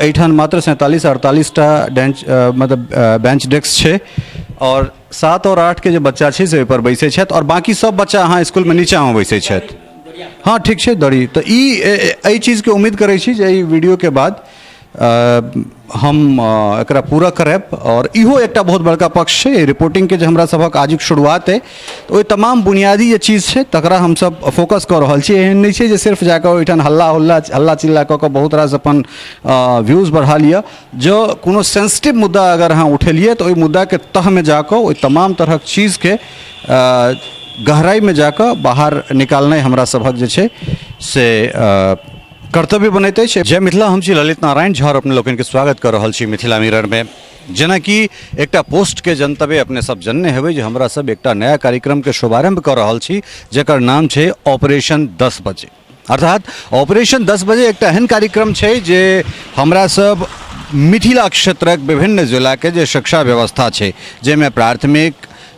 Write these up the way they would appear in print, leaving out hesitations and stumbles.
एहिठाम मात्र 47 48टा डेंच मतलब बेंच डेस्क छै आओर 7 आओर 8 के जे बच्चा छै से ओहिपर बैसै छथि आओर बाँकी सब बच्चा अहाँ इसकुलमे नीचाँमे बैसै छथि। हँ ठीक छै दरी। तऽ ई एहि चीजके उम्मीद करै छी जे एहि वीडियोके बाद हम एकरा पूरा करायब आओर इहो एकटा बहुत बड़का पक्ष छै एहि रिपोर्टिंगके जे हमरा सभक आजुक शुरुआत अइ, तऽ ओहि तमाम बुनियादी जे चीज छै तकरा हमसभ फोकस कऽ रहल छी। एहन नहि छै जे सिर्फ जाकऽ ओहिठाम हल्ला हुल्ला हल्ला चिल्ला कऽ कऽ बहुत रास अपन व्यूज बढ़ा लिअ। जँ कोनो सेंसिटिव मुद्दा अगर अहाँ उठेलियै तऽ ओहि मुद्दाके तहमे जाकऽ ओहि तमाम तरहक चीजके गहराइमे जाकऽ बाहर निकालनाइ हमरा सभक जे छै से कर्तव्य बनैत अछि। जय मिथिला, हम छी ललित नारायण झा और अपने लोकनि के स्वागत कर रहल छी मिथिला मिरर में। जेनाकि एकटा पोस्ट के जनतबे अपने सब जनने हेबै जे हमरा सब एकटा नया कार्यक्रम के शुभारंभ कर रहल छी जकर नाम छै ऑपरेशन 10 बजे। अर्थात ऑपरेशन 10 बजे एकटा एहन कार्यक्रम छै जे हमरा सब मिथिला क्षेत्रक विभिन्न जिला के जे शिक्षा व्यवस्था छै जाहिमे प्राथमिक,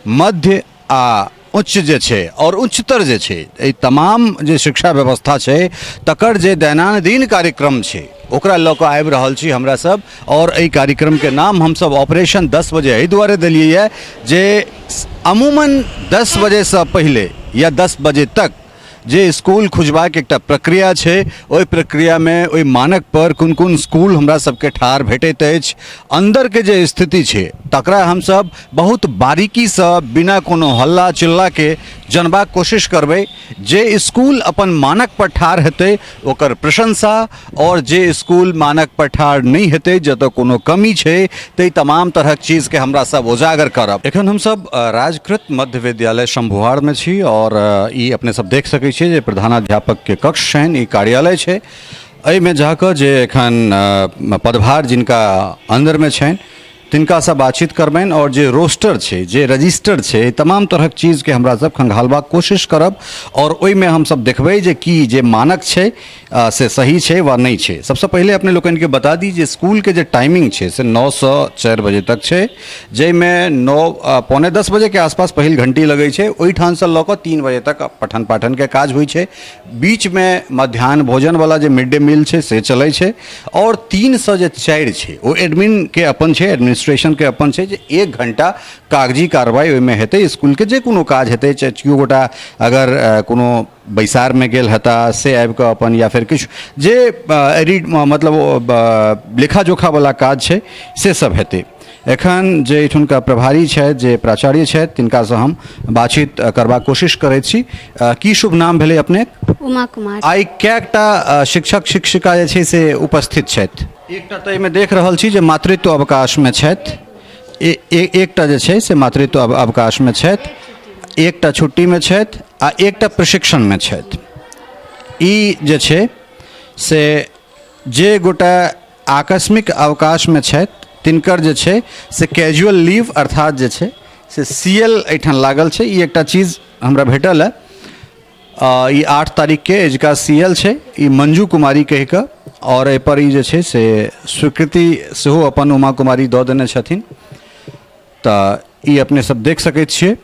मध्य आ उच्च जे छै आओर उच्चतर जे छै, एहि तमाम जे शिक्षा व्यवस्था छै तकर जे दैनानुदिन कार्यक्रम छै ओकरा लऽ कऽ आबि रहल छी हमरा सब। आओर एहि कार्यक्रमके नाम हमसब ऑपरेशन 10 बजे एहि दुआरे देलियै यऽ जे अमूमन 10 बजेसँ पहिले या 10 बजे तक जे स्कूल खुजबाक एकटा प्रक्रिया छै ओहि प्रक्रियामे ओहि मानक पर कोन कोन स्कूल हमरा सबके ठाढ़ भेटैत अछि, अन्दरके जे स्थिति छै तकरा हमसब बहुत बारीकीसँ बिना कोनो हल्ला चिल्लाके जनबाक कोशिश करबै। जे स्कूल अपन मानक पर ठाढ़ हेतै ओकर प्रशंसा, आओर जे स्कूल मानक पर ठाढ़ नहि हेतै, जतऽ कोनो कमी छै, ताहि तमाम तरहक चीजके हमरा सब उजागर करब। एखन हमसब राजकृत मध्य विद्यालय शंभुहारमे छी आओर ई अपने सब देख सकै छियै जे प्रधानाध्यापकके कक्ष छनि, ई कार्यालय छै। एहिमे जाकऽ जे एखन पदभार जिनका अन्दरमे छनि तिनकासँ बातचीत करबनि आओर जे रोस्टर छै, जे रजिस्टर छै, तमाम तरहक चीजके हमरा सब खंगालबाक कोशिश करब आओर ओहिमे हमसब देखबै जे की जे मानक छै से सही छै वा नहि छै। सबसँ पहिले अपने लोकनिके बता दी जे स्कूलके जे टाइमिंग छै से 9 से 4 बजे तक छै, जाहिमे 9:45 बजेके आसपास पहिल घंटी लगै छै, ओहिठामसँ लऽ कऽ 3 बजे तक पठन पाठनके काज होइ छै। बीचमे मध्याह्न भोजनवला जे मिड डे मील छै से चलै छै आओर 3 से जे 4 छै ओ एडमिनके अपन छै, एडमिनिस्ट्रेशनके अपन छै जे 1 घंटा कागजी कार्रवाई ओहिमे हेतै। स्कूलके जे कोनो काज हेतै, चाहे केओ गोटा अगर कोनो बैसारमे गेल हेता से आबिकऽ अपन या फेर किछु जे एडिट मतलब लेखा जोखावला काज छै से सब हेतै। एखन जे एहिठुनका प्रभारी छथि, जे प्राचार्य छथि, तिनकासँ हम बातचीत करबाक कोशिश करैत छी। की शुभ नाम भेलै अपने? उमा कुमार। आइ कएकटा शिक्षक शिक्षिका जे छै से उपस्थित छथि? एकटा तऽ एहिमे देख रहल छी जे मातृत्व अवकाशमे छथि, एकटा जे छै से मातृत्व अवकाशमे छथि, एकटा छुट्टीमे छथि आ एकटा प्रशिक्षणमे छथि। ई जे छै से जे गोटा आकस्मिक अवकाशमे छथि तिनकर जे छै से कैजुअल लीव अर्थात जे छै से सी एल एहिठाम लागल छै। ई एकटा चीज हमरा भेटल है, ई 8 तारीखके एजका सी एल छै, ई मंजू कुमारी कहि कऽ, आओर एहिपर ई जे छै से स्वीकृति सेहो अपन उमा कुमारी दऽ देने छथिन। तऽ ई अपने सब देख सकै छियै।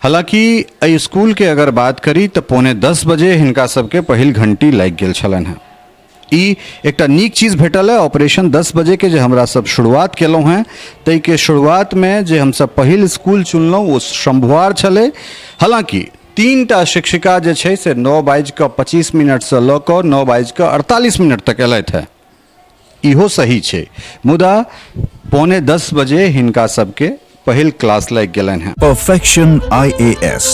हालाँकि एहि स्कूलके अगर बात करी तऽ 9:45 बजे हिनका सबके पहिल घंटी लागि गेल छलनि हेँ। ई एकटा नीक चीज भेटल है ऑपरेशन 10 बजेके जे हमरा सब शुरुआत केलहुँ हेँ ताहिके शुरुआतमे जे हमसब पहिल स्कूल चुनलहुँ ओ शंभुआर छलै। हालाँकि 3टा शिक्षिका जे छै से 9:25 लऽ कऽ 9:48 तक एलथि हेँ, इहो सही छै, मुदा 9:45 बजे हिनका सबके पहिल क्लास लागि गेलनि हेँ। Perfection IAS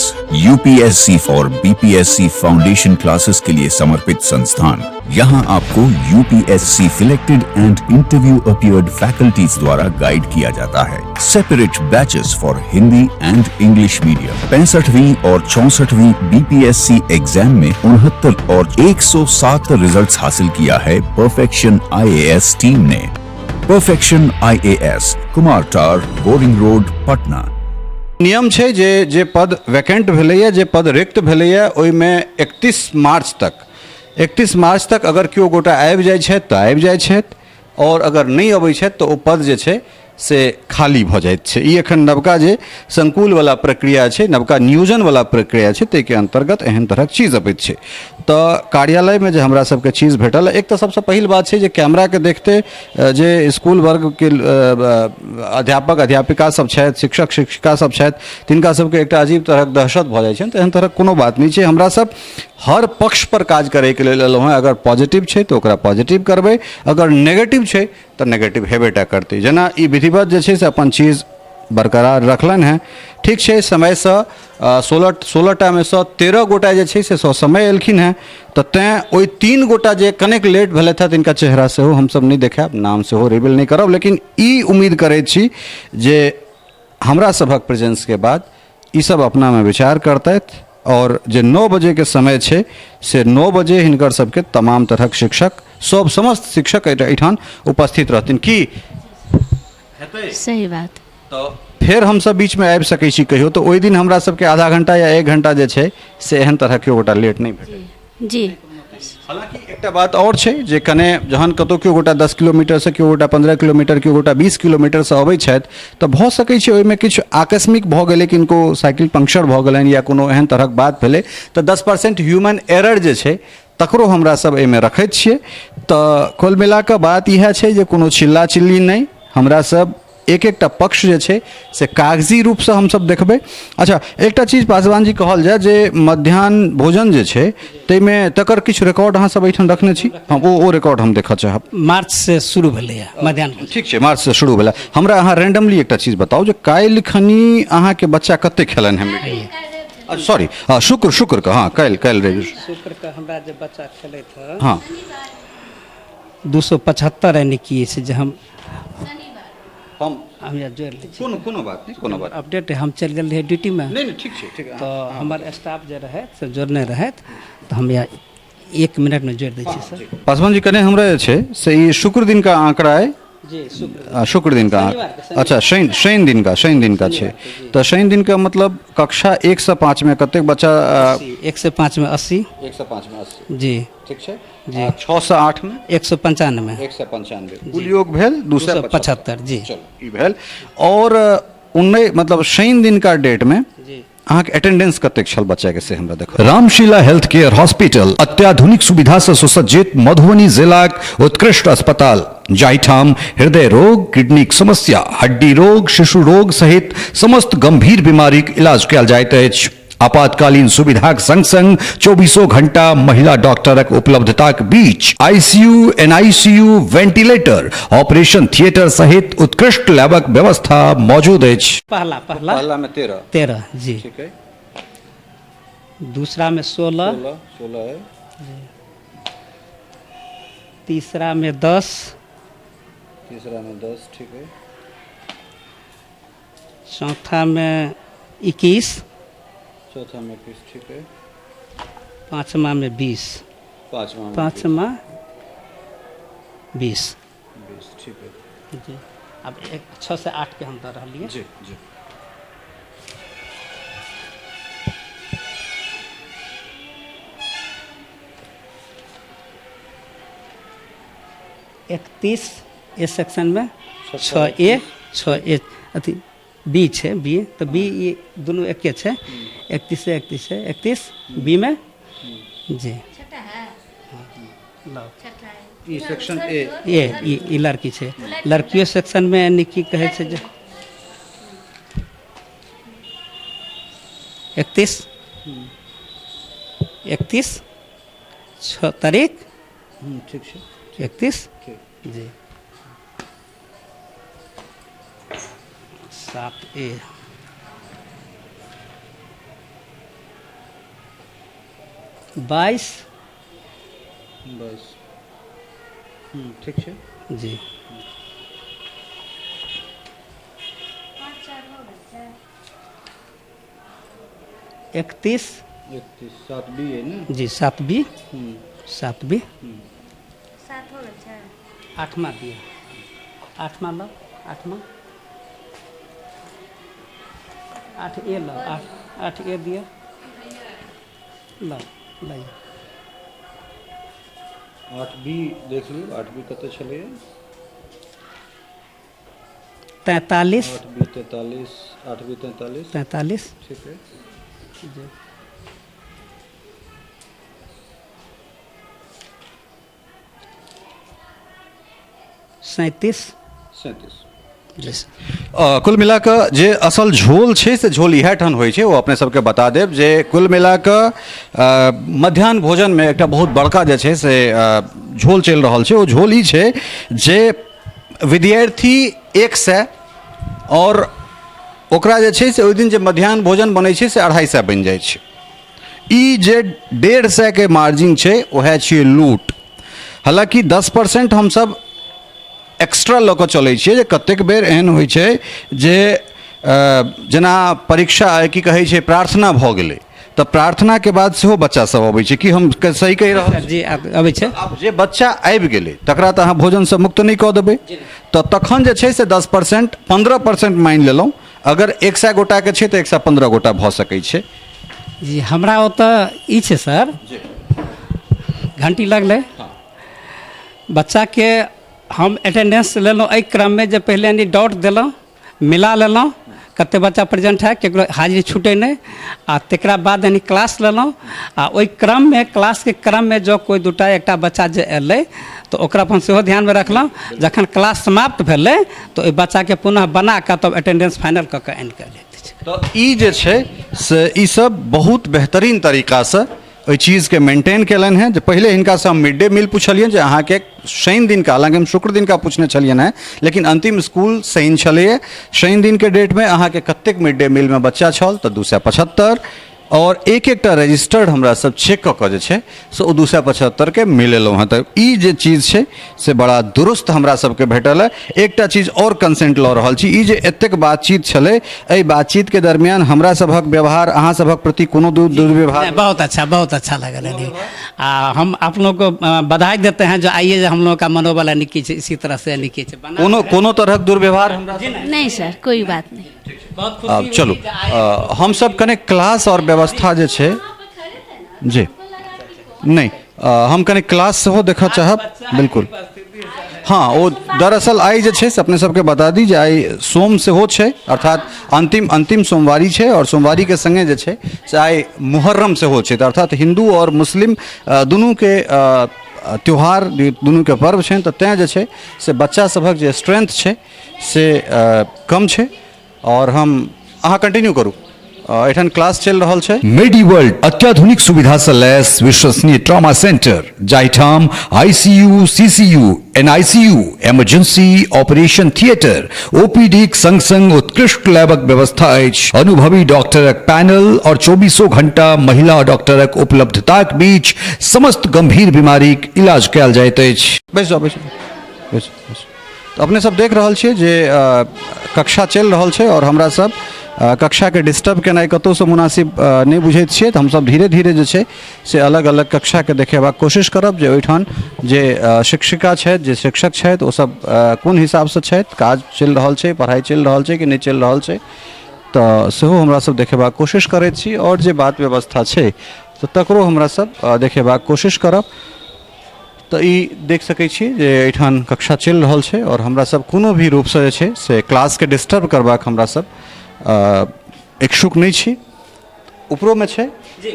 UPSC for BPSC foundation classes के लिए समर्पित संस्थान। यहाँ आपको UPSC selected and interview appeared faculties द्वारा गाइड किया जाता है। Separate batches for Hindi and English medium. 65वीं और 64वीं बीपीएससी एग्जाम में 69 और 107 रिजल्ट्स हासिल किया है परफेक्शन आईएएस टीम ने। Perfection IAS, Kumartar, boring road, Patna. नियम छै जे जे पद वैकेंट भेलैए, जे पद रिक्त भेलैए, ओहिमे 31 मार्च तक, 31 मार्च तक अगर केओ गोटा आबि जाइ छथि तऽ आबि जाइ छथि, आओर अगर नहि अबै छथि तऽ ओ पद जे छै से खाली भऽ जाइत छै। ई एखन नवका जे संकुलवला प्रक्रिया छै, नवका नियोजनवला प्रक्रिया छै, ताहिके अन्तर्गत एहन तरहक चीज अबैत छै। तऽ कार्यालयमे जे हमरा सबके चीज भेटल, एक तऽ सबसँ पहिल बात छै जे कैमराके देखते जे इसकुल वर्गके अध्यापक अध्यापिका सब छथि, शिक्षक शिक्षिका सब छथि, तिनका सबके एकटा अजीब तरहक दहशत भऽ जाइ छनि। तऽ एहन तरहक कोनो बात नहि छै। हमरा सब हर पक्षपर काज करैके लेल एलहुँ हेँ। अगर पॉजिटिव छै तऽ ओकरा पॉजिटिव करबै, अगर नेगेटिव छै तऽ नेगेटिव हेबे टा करतै। जेना ई विधिवत जे छै से अपन चीज बरकरार रखलनि हेँ। ठीक छै, समयसँ 16 टामे सँ 13 गोटा जे छै से ससमय एलखिन हेँ, तऽ तैँ ओहि 3 गोटा जे कनेक लेट भेलथि हेँ, तिनका चेहरा सेहो हमसभ नहि देखायब, नाम सेहो रिवील नहि करब। लेकिन ई उम्मीद करैत छी जे हमरा सभक प्रेजेंसके बाद ईसभ अपनामे विचार करतथि आओर जे 9 बजेके समय छै से 9 बजे हिनकर सबके तमाम तरहक शिक्षक सब, समस्त शिक्षक एहिठाम उपस्थित रहथिन। की हेतै? सही बात। तऽ फेर हमसब बीचमे आबि सकै छी कहियो, तऽ ओहि दिन हमरा सबके आधा घंटा या एक घंटा जे छै से एहन तरहक केओ गोटा लेट नहि भेटत। जी। हालाँकि एकटा बात आओर छै जे कने जहन कतहु केओ गोटा 10 किलोमीटरसँ, केओ गोटा 15 किलोमीटर, केओ गोटा 20 किलोमीटरसँ अबै छथि, तऽ भऽ सकै छै ओहिमे किछु आकस्मिक भऽ गेलै, किनको साइकिल पंक्चर भऽ गेलनि या कोनो एहन तरहक बात भेलै, तऽ 10% ह्यूमन एरर जे छै तकरो हमरा सब एहिमे रखैत छियै। तऽ कुल मिला कऽ बात इएह छै जे कोनो चिल्ला चिल्ली नहि, हमरा सब एक एकटा पक्ष जे छै से कागजी रूपसँ हमसब देखबै। अच्छा, एकटा चीज पासवान जी कहल जाय जे मध्याह्न भोजन जे छै ताहिमे तकर किछु रिकॉर्ड अहाँ सब एहिठाम रखने छी? हम ओ रिकॉर्ड हम देखऽ चाहब। मार्च से शुरू भेलैए मध्याह्न भोजन। ठीक छै, मार्चसँ शुरू भेलै। हमरा अहाँ रैंडमली एकटा चीज बताउ जे काल्हि खनी अहाँके बच्चा कते खेलनि हेँ? सॉरी, शुक्र, शुक्र के, हँ, काल्हि, काल्हि रवि। शुक्र के हमरा जे बच्चा खेलैत हँ 275, यानी कि से जे हम हम हम या जोड़ि लै छी। कोनो कोनो बात नहि, कोनो बात। अपडेट, हम चलि गेल रहियै ड्यूटीमे। नहि नहि, ठीक छै, ठीक। तऽ हमर स्टाफ जे रहथि से जोड़ने रहथि, तऽ हम या एक मिनटमे जोड़ि दै छी सर। पासवान जी, कने हमरा जे छै से ई शुक्र दिन का आंकड़ा अइ। जी, शुक्र। शुक्र दिन का। शनिवारके, शनिवार। अच्छा, शनि, शनि दिन का, शनि दिन का छै। तऽ शनि दिन का मतलब कक्षा 1 से 5 में कतेक बच्चा? 1 से 5 में 80। 1 से 5 में 80। जी। ठीक छै। जी। 6 से 8 में? 195। 195, कुल योग भेल दू दू सए सए पचहत्तर, जी। चलू, ई भेल। आओर 19, मतलब शनि दिन का डेट में अहाँके अटेंडेंस कतेक छल बच्चा के, से हमरा देखो। रामशिला हेल्थ केयर हॉस्पिटल, अत्याधुनिक सुविधा से सुसज्जित मधुबनी जिलाक उत्कृष्ट अस्पताल, जाहिठाम हृदय रोग, किडनीक समस्या, हड्डी रोग, शिशु रोग सहित समस्त गंभीर बीमारीक इलाज कयल जाइत अछि। आपातकालीन सुविधाक संग संग चौबीसों घंटा महिला डॉक्टरक उपलब्धताक बीच ICU, NICU, ventilator, operation theatre सहित उत्कृष्ट लैबक व्यवस्था मौजूद अछि। पहला, पहला। पहला में 13। 13, जी। ठीक है। दूसरा में 16। 16 है। तीसरा में 10। तीसरा में 10, ठीक है। चौथा में 21। चौथा में 21, ठीक है। पाँचवा में 20। पाँचवा में? पाँचवा 20। 20, ठीक है। जी, अब एक 6 से 8 के हम दऽ रहलियै। जी जी 31 ए सेक्शन में, 6 ए, 6 ए, अथी बी छै, बी तऽ बी, ई दुनू एके छै। 31 31 छै, 31 बी में जी। लाउ। E section A. ए, ई ई लड़की छै। लड़कियो सेक्शन में यानी की कहै छै जे 31, 31, 6 तारीख। ठीक छै। 31। ठीक। जी, 7 ए, 22। बस, ठीक छै। जी। 31। 31, 7 बी है ने? जी, 7 बी, 7 बी। 7 हो गेल छै। आठमा दिअ, आठमा लऽ, आठमा, 8 ए लऽ, 8, 8 ए दिअ, लऽ लऽ। 8 बी देख लियौ, 8 बी कते छलैए? 43। 8 बी 43, 8 बी 43। 43। ठीक है। जी। 37। 37। जी सर। कुल मिला कऽ जे असल झोल छै से झोल इएह ठाम होइ छै। ओ अपने सबके बता देब जे कुल मिला कऽ मध्याह्न भोजनमे एकटा बहुत बड़का जे छै से झोल चलि रहल छै। ओ झोल ई छै जे विद्यार्थी 100 आओर ओकरा जे छै से ओहि दिन जे मध्याह्न भोजन बनै छै से 250 बनि जाइ छै। ई जे 150के मार्जिन छै उएह छियै लूट। हालाँकि 10% हमसब एक्स्ट्रा लऽ कऽ चलै छियै जे कतेक बेर एहन होइ छै जे जेना परीक्षा की कहै छै प्रार्थना भऽ गेलै तऽ प्रार्थनाके बाद सेहो बच्चा सब अबै छै। की हम सही कहि रहल छी? जी, अबै छै। आब जे बच्चा आबि गेलै तकरा तऽ अहाँ भोजनसँ मुक्त नहि कऽ देबै, तऽ तखन जे छै से 10% 15% मानि लेलहुँ, अगर 100 गोटाके छै तऽ 115 गोटा भऽ सकै छै। जी, हमरा ओतऽ ई छै सर, घंटी लगलै, बच्चाके हम अटेंडेंस लेलहुँ। एहि क्रममे जे पहिले यानी डॉट देलहुँ, मिला लेलहुँ कतेक बच्चा प्रेजेंट है, ककरो हाजिरी छूटै नहि, आ तकरा बाद यानी क्लास लेलहुँ। आ ओहि क्रममे क्लासके क्रममे जँ कोइ दूटा एकटा बच्चा जे अयलै तऽ ओकरा अपन सेहो ध्यानमे रखलहुँ। जखन क्लास समाप्त भेलै तऽ ओहि बच्चाके पुनः बना कऽ तब अटेंडेंस फाइनल कऽ कऽ आनि कऽ लैत छै। तऽ ई जे छै से ई सब बहुत बेहतरीन तरीकासँ ओहि चीजके मेंटेन केलनि हेँ। जे पहिले हिनकासँ हम मिड डे मील पुछलियनि जे अहाँके शनि दिनका, हालाँकि हम शुक्र दिनका पुछने छलियनि हेँ लेकिन अन्तिम स्कूल शनि छलैए, शनि दिनके डेटमे अहाँके कतेक मिड डे मीलमे बच्चा छल तऽ 275, आओर एक एकटा रजिस्टर्ड हमरा सब चेक कऽ कऽ जे छै से ओ 275के मिलेलहुँ हेँ। तऽ ई जे चीज छै से बड़ा दुरुस्त हमरा सबके भेटल है। एकटा चीज आओर कंसेंट लऽ रहल छी, ई जे एतेक बातचीत छलै एहि बातचीतके दरमियान हमरा सभक व्यवहार अहाँ सभक प्रति कोनो दुर्व्यवहार? नहीं, बहुत अच्छा, बहुत अच्छा लगल है। आ हम आप लोगों को बधाई देते हैं जो आइए, जो हम लोगों का मनोबल यानी कि इसी तरह से यानी कि बना। कोनो तरहक दुर्व्यवहार हमरा? नहीं सर, कोई बात नहीं। बहुत आब खुशी चलू हुई जे आए। हमसब कने क्लास आओर व्यवस्था जे छै जी नहि, हम कने क्लास सेहो देखऽ चाहब। बिल्कुल हँ, ओ दरअसल आइ जे छै से अपने सबके बता दी जे आइ सोम सेहो छै, अर्थात अन्तिम सोमवारी छै, आओर सोमवारीके सङ्गे जे छै से आइ मुहर्रम सेहो छै। तऽ अर्थात हिन्दू आओर मुस्लिम दुनूके त्यौहार, दुनूके पर्व छनि, तऽ तैँ जे छै से बच्चा सभक जे स्ट्रेंथ छै से कम छै। आओर हम अहाँ कंटिन्यू करू, एहिठाम क्लास चलि रहल छै। मेडी वर्ल्ड अत्याधुनिक सुविधा से लैस विश्वसनीय ट्रॉमा सेंटर, जाहिठाम ICU, CCU, NICU, emergency operation theatre, ओपीडीक संग संग उत्कृष्ट लैबक व्यवस्था अछि। अनुभवी डॉक्टरक पैनल और 24 घंटा महिला डॉक्टरक उपलब्धताक बीच समस्त गंभीर बीमारीक इलाज कयल जाइत अछि। बैस जाउ, बैस जाउ, बैस बैस। तऽ अपने सब देख रहल छियै जे कक्षा चलि रहल छै आओर हमरा सब कक्षाके डिस्टर्ब केनाइ कतहुसँ मुनासिब नहि बुझैत छियै। तऽ हमसब धीरे धीरे जे छै से अलग अलग कक्षाके देखेबाक कोशिश करब जे ओहिठाम जे शिक्षिका छथि, जे शिक्षक छथि, ओ सब कोन हिसाबसँ छथि, काज चलि रहल छै, पढ़ाइ चलि रहल छै कि नहि चलि रहल छै, तऽ सेहो हमरा सब देखेबाक कोशिश करैत छी। आओर जे बात व्यवस्था छै तऽ तकरो हमरा सब देखेबाक कोशिश करब। तऽ ई देख सकै छी जे एहिठाम कक्षा चलि रहल छै आओर हमरा सब कोनो भी रूपसँ जे छै से क्लासके डिस्टर्ब करबाक हमरा सब इच्छुक नहि छी। उपरोमे छै? जी।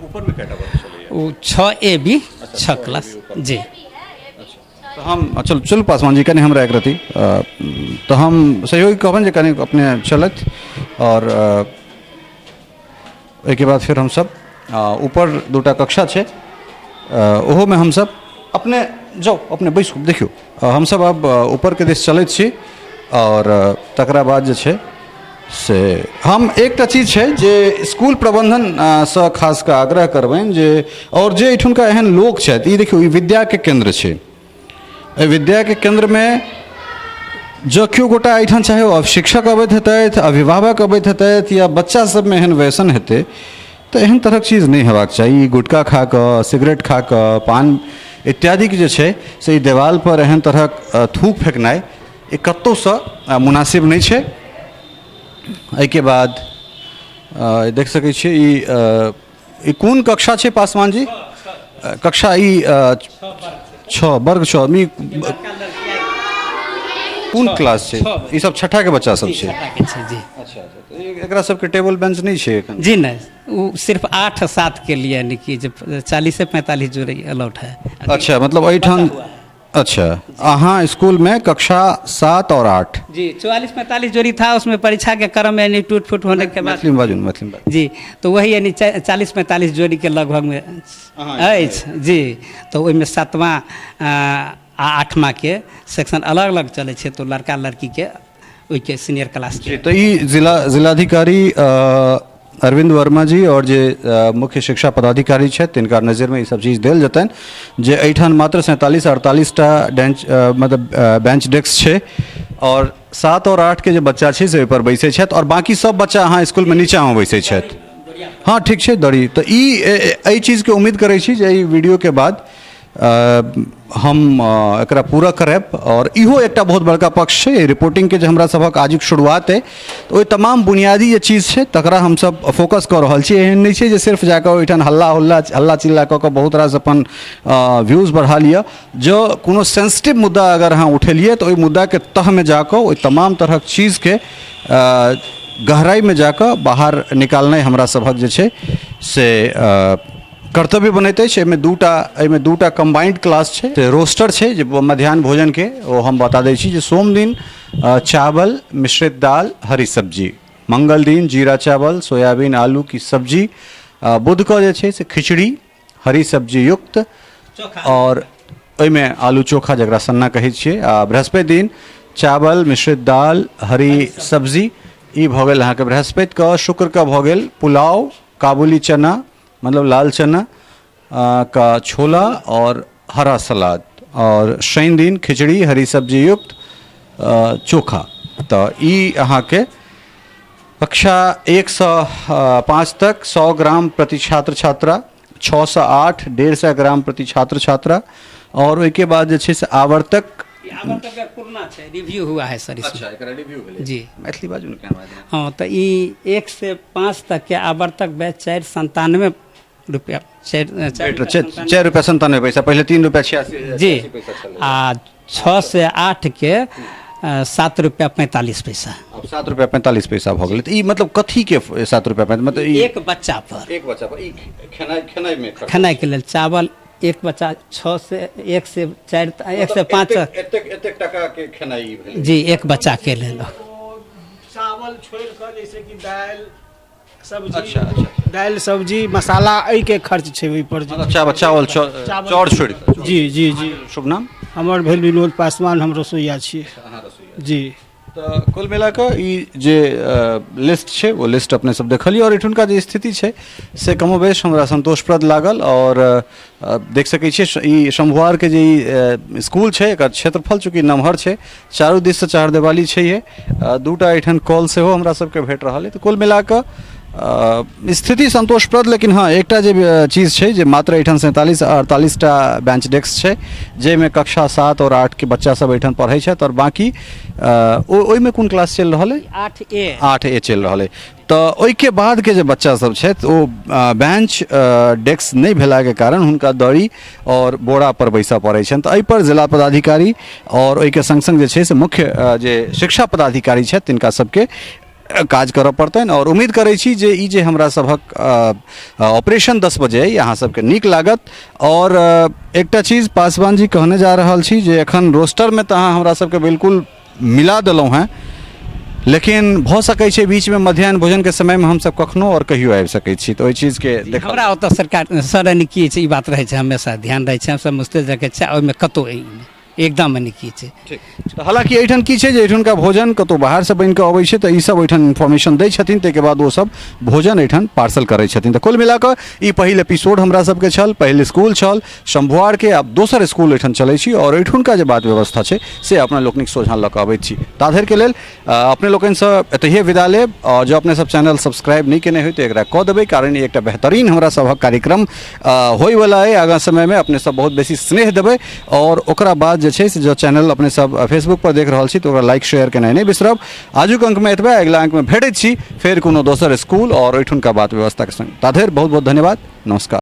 ऊपरमे कएटा वर्ग छलैए? ओ 6 ए बी, 6 क्लास जी। तऽ हम चलू, चलू पासवान जी, कनि हमरा एक रति तऽ हम सहयोगी कहबनि जे कनि अपने चलथि आओर ओहिके बाद फेर हमसब ऊपर दूटा कक्षा छै ओहोमे हमसब अपने जाउ, अपने बैसू। देखियौ, हमसब आब ऊपरके दिस चलैत छी आओर तकरा बाद जे छै से हम एकटा चीज छै जे इसकुल प्रबन्धन सँ खास कऽ आग्रह करबनि जे आओर जे एहिठुनका एहन लोक छथि, ई देखियौ, ई विद्याके केन्द्र छै। एहि विद्याके केन्द्रमे जँ केओ गोटा एहिठाम चाहे ओ शिक्षक अबैत हेतथि, अभिभावक अबैत हेतथि या बच्चा सबमे एहन व्यसन हेतै तऽ एहन तरहक चीज नहि हेबाक चाही। ई गुटखा खा कऽ, सिगरेट खा कऽ, पान इत्यादिके जे छै से ई देवालपर एहन तरहक थूक फेकनाइ ई कतहुसँ मुनासिब नहि छै। एहिके बाद देख सकै छियै ई कोन कक्षा छै पासवान जी? कक्षा ई 6 वर्ग 6 ई कोन क्लास छै? ई सब छठा के बच्चा सब छै? छठा के छै जी। अच्छा अच्छा, तऽ एकरा सबके टेबल बेंच नहि छै एखन? जी नहीं, वो सिर्फ 8 7 के लिए, यानी कि जो 40 से 45 जोड़ी अलाउड है। अच्छा, मतलब एहिठाम अच्छा, अहाँ स्कूल में कक्षा 7 और 8। जी, 44 45 जोड़ी था, उसमें परीक्षा के क्रम में यानी टूट फूट होने के बाद। मैथिली में बाजू ने, मैथिली में बाजू। जी, तो वही यानी 40 45 जोड़ी के लगभग में अछि जी। तऽ ओहिमे सातवाँ आ आठमाके सेक्शन अलग अलग चलै छै, तऽ लड़का लड़कीके ओहिके सीनियर क्लासके। जी, तऽ ई जिलाधिकारी अरविंद वर्मा जी आओर जे मुख्य शिक्षा पदाधिकारी छथि, तिनका नजरिमे ई सब चीज देल जेतनि जे एहिठाम मात्र 47 48टा डेंच मतलब बेंच डेस्क छै आओर 7 आओर 8के जे बच्चा छै से ओहिपर बैसै छथि आओर बाँकी सब बच्चा अहाँ स्कूलमे नीचाँमे बैसै छथि। हँ, ठीक छै, दरी तऽ ई एहि चीजके उम्मीद करै छी जे एहि वीडियोके बाद हम एकरा पूरा करायब। आओर इहो एकटा बहुत बड़का पक्ष छै एहि रिपोर्टिंगके जे हमरा सभक आजुक शुरुआत अइ, तऽ ओहि तमाम बुनियादी जे चीज छै तकरा हमसभ फोकस कऽ रहल छी। एहन नहि छै जे सिर्फ जाकऽ ओहिठाम हल्ला हुल्ला हल्ला चिल्ला कऽ कऽ बहुत रास अपन व्यूज बढ़ा लिअ। जँ कोनो सेंसिटिव मुद्दा अगर अहाँ उठेलियै, तऽ ओहि मुद्दाके तहमे जाकऽ ओहि तमाम तरहक चीजके गहराइमे जाकऽ बाहर निकालनाइ हमरा सभक जे छै से कर्तव्य बनैत अछि। एहिमे दूटा कम्बाइंड क्लास छै। रोस्टर छै जे मध्याह्न भोजनके, ओ हम बता दै छी जे सोम दिन चावल, मिश्रित दाल, हरी सब्जी, मंगल दिन जीरा चावल, सोयाबीन आलू की सब्जी, बुध कऽ जे छै से खिचड़ी, हरी सब्जी युक्त आओर ओहिमे आलू चोखा, जकरा सन्ना कहै छियै, आ बृहस्पति दिन चावल, मिश्रित दाल, हरी सब्जी। ई भऽ गेल अहाँके बृहस्पति कऽ। शुक्र कऽ भऽ गेल पुलाव, काबुली चना, मतलब लाल चना का छोला और हरा सलाद, और शनि दिन खिचड़ी, हरी सब्जी युक्त चोखा। तऽ ई अहाँके कक्षा 1सँ 5 तक 100 ग्राम प्रति छात्र छात्रा, 6सँ 8 150 ग्राम प्रति छात्र छात्रा और ओहिके बाद जे छै से आवर्तक। आवर्तक पुरना छै, रिव्यू हुआ है सर इसमें। एकरा रिव्यू भेलै? जी। मैथिली बाजू ने, केना बाजू? हाँ, तऽ ई 1 से 5 तक के आवर्तक बैच 4.97 रुपया, चारि चारि। 4 रुपया 97 पैसा, पहिले 3 रुपया 86 86 पैसा छलै। आ 6 से 8 के 7 रुपया 45 पैसा। आब 7 रुपया 45 पैसा भऽ गेलै। तऽ ई मतलब कथीके 7 रुपया 35, मतलब ई एक बच्चा पर। एक बच्चा पर ई खेनाइ खेनाइमे खर्च। खेनाइके लेल चावल एक बच्चा छः से 1 से 4, 1 से 5। एतेक एतेक एतेक टाका के खेनाइ ई भेलै? जी, एक बच्चाके लेल। चावल छोड़ि कऽ जैसे कि दालि सब्जी। अच्छा अच्छा दालि, सब्जी, मसाला, एहिके खर्च छै ओहिपर जे। मतलब चावल चावल चाउर छोड़ि कऽ। जी जी जी शुभ नाम? हमर भेल विनोद पासवान, हम रसोइया छी जी। तऽ कुल मिला कऽ ई जे लिस्ट छै, ओ लिस्ट अपने सब देखलियै आओर एहिठुनका जे स्थिति छै से कमोबेश हमरा सन्तोषप्रद लागल। आओर देख सकै छियै, ई शंभुआरके जे ई स्कूल छै, एकर क्षेत्रफल चूँकि नमहर छै, चारू दिससँ चार देवाली छैहे, दूटा एहिठाम कल सेहो हमरा सबके भेट रहल अइ। तऽ कुल मिला कऽ स्थिति सन्तोषप्रद, लेकिन हँ, एकटा जे चीज छै जे मात्र एहिठाम 47 48टा बेंच डेस्क छै, जाहिमे कक्षा 7 आओर 8के बच्चा सब एहिठाम पढ़ै छथि आओर बाँकी ओहिमे कोन क्लास चलि रहल अइ? 8 ए। 8 ए चलि रहल अइ। तऽ ओहिके बादके जे बच्चा सब छथि, ओ बेंच डेस्क नहि भेलाके कारण हुनका दरी आओर बोरा पर बैसऽ पड़ै छनि। तऽ एहिपर जिला पदाधिकारी आओर ओहिके सङ्ग सङ्ग जे छै से मुख्य जे शिक्षा पदाधिकारी छथि, तिनका सबके काज करऽ पड़तनि। आओर उम्मीद करै छी जे ई जे हमरा सभक ऑपरेशन 10 बजे अइ, अहाँ सबके नीक लागत। आओर एकटा चीज पासवान जी कहने जा रहल छी जे एखन रोस्टरमे तऽ अहाँ हमरा सबके बिल्कुल मिला देलहुँ हेँ, लेकिन भऽ सकै छै बीचमे मध्याह्न भोजनके समयमे हमसब कखनो आओर कहियो आबि सकै छी, तऽ ओहि चीजके देखल। हमरा ओतऽ सरकार सर यानी की छै, ई बात रहै छै, हमेशा ध्यान रहै छै, हमसब मुस्तैद रखै छियै। ओहिमे कतहु एकदम यानी की छै। ठीक, तऽ हालाँकि एहिठाम की छै जे एहिठामका भोजन कतहु बाहरसँ बनि कऽ अबै छै, तऽ ई सब एहिठाम इन्फॉर्मेशन दै छथिन, ताहिके बाद ओ सब भोजन एहिठाम पार्सल करै छथिन। तऽ कुल मिला कऽ ई पहिल एपिसोड हमरा सबके छल, पहिल स्कूल छल शंभुआरके। आब दोसर स्कूल एहिठाम चलै छी आओर एहिठुनका जे बात व्यवस्था छै से अपना लोकनिक सोझाँ लऽ कऽ अबैत छी। ताधरिके लेल अपने लोकनिसँ एतहिए विदा लेब। आओर जँ अपने सब चैनल सब्सक्राइब नहि केने होइ तऽ एकरा कऽ देबै, कारण ई एकटा बेहतरीन हमरा सभक कार्यक्रम होइवला अइ आगाँ समयमे। अपने सब बहुत बेसी स्नेह देबै। आओर ओकरा बाद जे छै से जँ चैनल अपने सब फेसबुक पर देख रहल छी तऽ ओकरा लाइक शेयर केनाइ नहि बिसरब। आजुक अंकमे एतबे। अगिला अंकमे भेटैत छी फेर कोनो दोसर स्कूल आओर ओहिठुनका बात व्यवस्थाके संग। ताधरि बहुत बहुत धन्यवाद, नमस्कार।